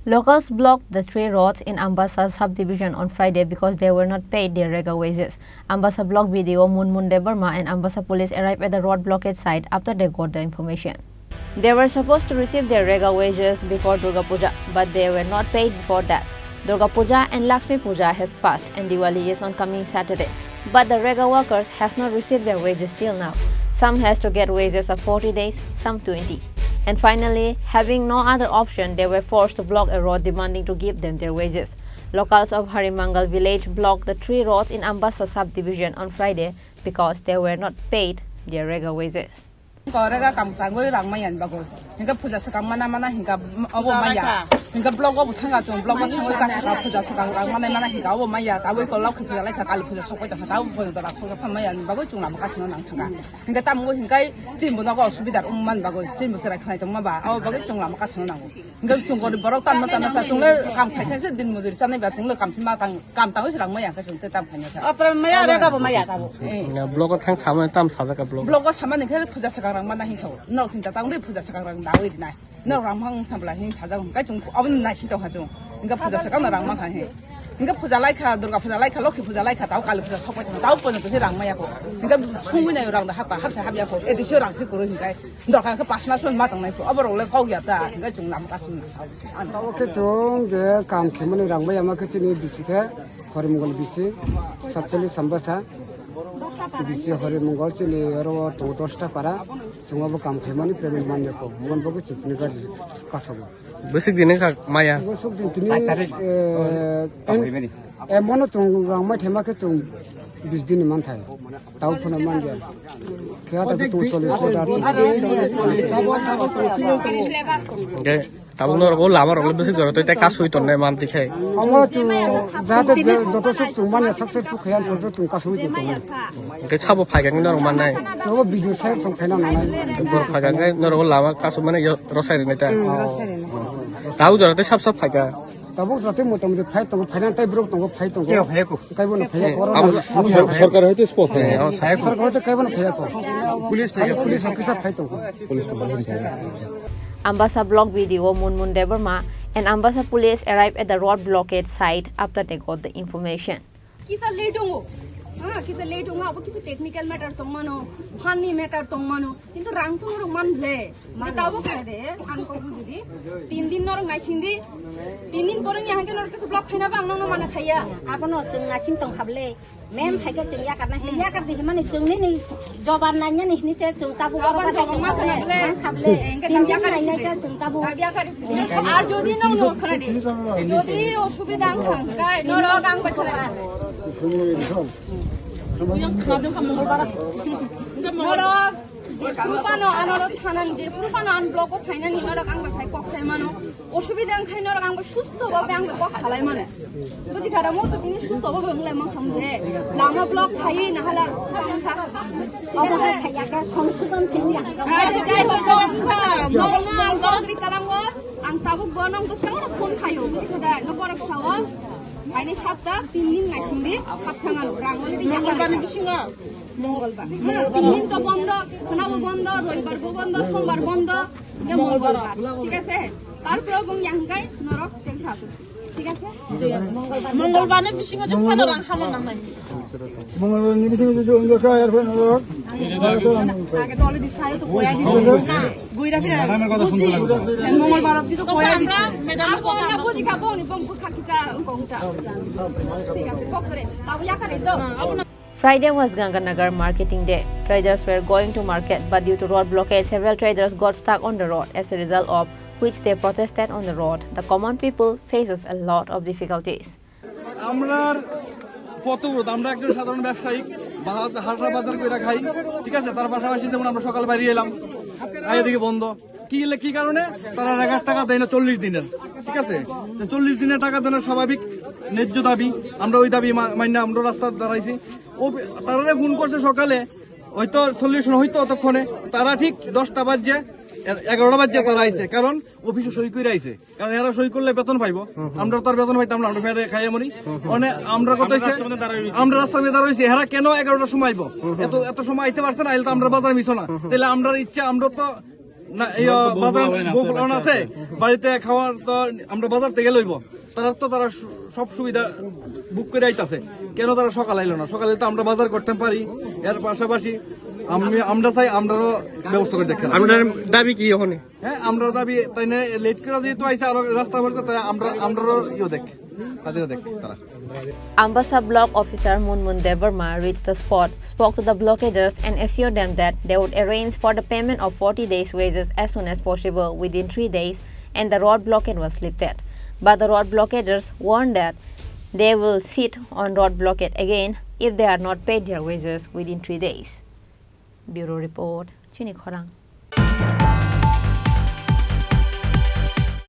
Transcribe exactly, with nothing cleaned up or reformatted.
Locals blocked the three roads in Ambassa subdivision on Friday because they were not paid their rega wages. Ambassa block B D O Munmun Debbarma and Ambassa police arrived at the road blockade site after they got the information. They were supposed to receive their rega wages before Durga Puja, but they were not paid before that. Durga Puja and Lakshmi Puja has passed and Diwali is on coming Saturday. But the rega workers has not received their wages till now. Some has to get wages of forty days, some twenty. And finally, having no other option, they were forced to block a road demanding to give them their wages. Locals of Harimangal village blocked the three roads in Ambassa subdivision on Friday because they were not paid their rega wages. Korega kam tangwi rang maya ni bagwi. Hingke puja swkang mana mana hingka obo maya. Hingke block obo thanga chung, block o thangwi kasa puja swkang rang mana mana hingka obo maya. Tabwi kolok puja laikha, kali puja sokoi tongkha, tabwi puja dora puja phan maya ni bagwi chung lama kasino nang thangka. Hingke tamo hingke chini bo nogo osubidar wng man bagwi, chini bo chwrai khlai tongma ba, obo bagwi chung lama kasino nango. Hingke chung gorib borok tamno chana sa, chung le kam khai khai se din mojuri chanai ba, chung le kam sima tang, kam tangwi se rang maya khe chung te tam khaina sa. Apra maya, rega bo maya tabo. Eh. Block o thang sama tam sajak ka block. Block o sama ni khe puja swkang rang mana hin sao. Nok chinta tang de puja swkang rang dawi rinai. Nok rang mang thamla hin sajak hingke chung abo nai sin tong ha chung. Hingke puja swkang rang mang kha hin. Hingke puja laikha, Durga puja laikha, Lokhi puja laikha, tao Kali puja sokoi tao pono to se rang maya ko. Hingke sungwi nai rang da hapa, hapsa hapya ko. Edisio rang se kuro hingke. Dorkar khe pas mas ma tongnai kho, oborok le kok ya ta, hingke chung lama kasong na. Tabo khe chung je kam khemani rang bai ama khe chini bisi khe Horimongol bisi satchollis Ambassa bisi Horimongol chini oro tongo dosta para, chwng obo kam khemani payment man ya kho, mon bo khe chini gari kasogo. Bwswk din wngkha maya? Bwswk din tini, Char tarik. Eh, Tong en-, phaimani. Eh, mono chwng rang mai thema khe chwng bis din ni man thai. Tau phano man ya. Khe ata khe chwng chollish lebar. Hingke tabuk norok o lama rok le bwswk jora tei kasui tonne man tikhe. Omo chwng jate je joto suk chwng man ya sak sak phu khaya phu chwng kasui tong tongo. Hingke sabo phai khe norok mannai. Chwng video saheb chwng phaina nanai. Bor phai khe norok o lama kasui mane yo rosai rinai ta. Hmm, rosai rinai. Tau jora tei sab sab phai kha. Tabuk jate motamoti phai tongo, phaina tei borok tongo, phai tongo. Kebo phai ko? Kaibo no phai ko. Abo sor-, sorkar hoite spot phai. Eh, abo sorkar hoite kaibo no phai ko. Police phai, police officer phai tongo. Police officer phai. Ambassa Block B D O Munmun Debbarma and Ambassa police arrived at the road blockade site after they got the information. Kisa late tongo. Ha, kisa late tongo, abo kisa technical matter tongmano, funny matter tongmano. Kintu rang to norok man ble. Mane tabo khe de, ang kok buji di. Tin din norok naising di. Tin din pore ni hangke norok kisa block khaina ba ang nono mana khaiya. Abono chwng naising tong khable. Mem phaikhe chwng yakar nai, yakar di himani chwng nini joban nanya ni hini se chwng tabu. Joban, joban ma khana ble. Khable. Engke tin din yakar nai nai ka chwng tabu. Ar jodi nong no khana di. Jodi osubida ang thang kai, norok ang bai khana. Norok, je phuru phano ano thana, je phuru phano ang block o phainani norok ang bai phai kok sai mano. Osubida wngkhai norok ang bai susto bhabe ang bai kok salai mano. Buji khara mo to tini susto bhabe wng lai mang kham je. Lama block khai na hala. Obo hai khaya ka songsodon singya. Ai, jai ho block kha. Mo na ang block ri kalango. Ang tabuk bo nong to sangno phone khayo. Buji khada, no borok sao. Aini sapta tin din naising di, hapthang ano, rang oli di yakar. Mongolbar ni bisingo? Mongolbar. Ha, tin din to bondo, khwnabo bondo, roibar bo bondo, sombar bondo, ya mongolbar. Thik ase? Tarpore bong yang kai norok tengsa asu. Thik ase? Mongolbar ni bisingo je phano rang hama nangnai. Mongolbar ni bisingo je ungkha, er phano norok. Age to already sare to koya di. Guira phira. Mongolbar di to koya di. Ako na buji ka bong ni bong bukha kisa ungkong sa. Thik ase, kok kore. Tabu yakare to. Friday was Ganganagar marketing day. Traders were going to market, but due to road blockade, several traders got stuck on the road, as a result of which they protested on the road. The common people faces a lot of difficulties. আমরার পথ অবরোধ, আমরা একজন সাধারণ ব্যবসায়ী, বাজার, হাটরা বাজার করে খাই, ঠিক আছে? তার পাশাপাশি যেমন আমরা সকাল বাইরে এলাম, আগে দিকে বন্ধ। কি হলে কি কারণে? তারা এক হাজার টাকা দেয় না চল্লিশ দিনের, ঠিক আছে? তো চল্লিশ দিনের টাকা দেনা স্বাভাবিক, ন্যায্য দাবি। আমরা ওই দাবি মা-, মান্য আমরা রাস্তায় দাঁড়াইছি। ও তারা ফোন করছে সকালে, হয়তো চল্লিশ হইতো অতক্ষণে, তারা ঠিক দশটা বাজে, এ-, এগারোটা বাজে তারা আইছে, কারণ অফিসে সই করে আইছে। কারণ এরা সই করলে বেতন পাইবো। হুম, হুম। আমরা তো আর বেতন পাইতাম না, আমরা ফেরে খাইয়া মরি। হুম, হুম। মানে আমরা কত আমরা হইছে? রাস্তার মধ্যে দাঁড়াই রইছি। আমরা রাস্তার মধ্যে দাঁড়াই রইছি। এরা কেন এগারোটার সময় আইবো? হুম, হুম। এত, এত সময় আইতে পারছে না, আইলে তো আমরা বাজার মিছো না। হুম, হুম। তাহলে আমরার ইচ্ছা, আমরা তো না, এই, আহ, বাজার বহু ফলন আছে, বাড়িতে খাওয়ার তো আমরা বাজার থেকে লইব। তারা তো তারা সু-, সব সুবিধা বুক করে আইতাছে, কেন তারা সকালে আইলো না? সকালে তো আমরা বাজার করতে পারি। এর পাশাপাশি আমি, আমরা চাই, আমরারও ব্যবস্থা করে দেখতে হবে। আপনার দাবি কি ওখানে? হ্যাঁ, আমরা দাবি তাই না, লেট করে যেহেতু আইসে, আরো রাস্তা বলতে তাই আমরা, আমরারও ইয়ে দেখ, হাজিরা দেখ তারা। Ambassa block officer Munmun Debbarma reached the spot, spoke to the blockaders and assured them that they would arrange for the payment of forty days wages as soon as possible within three days, and the road blockade was lifted. But the road blockaders warned that they will sit on road blockade again if they are not paid their wages within three days. Bureau report, Chini Khorang.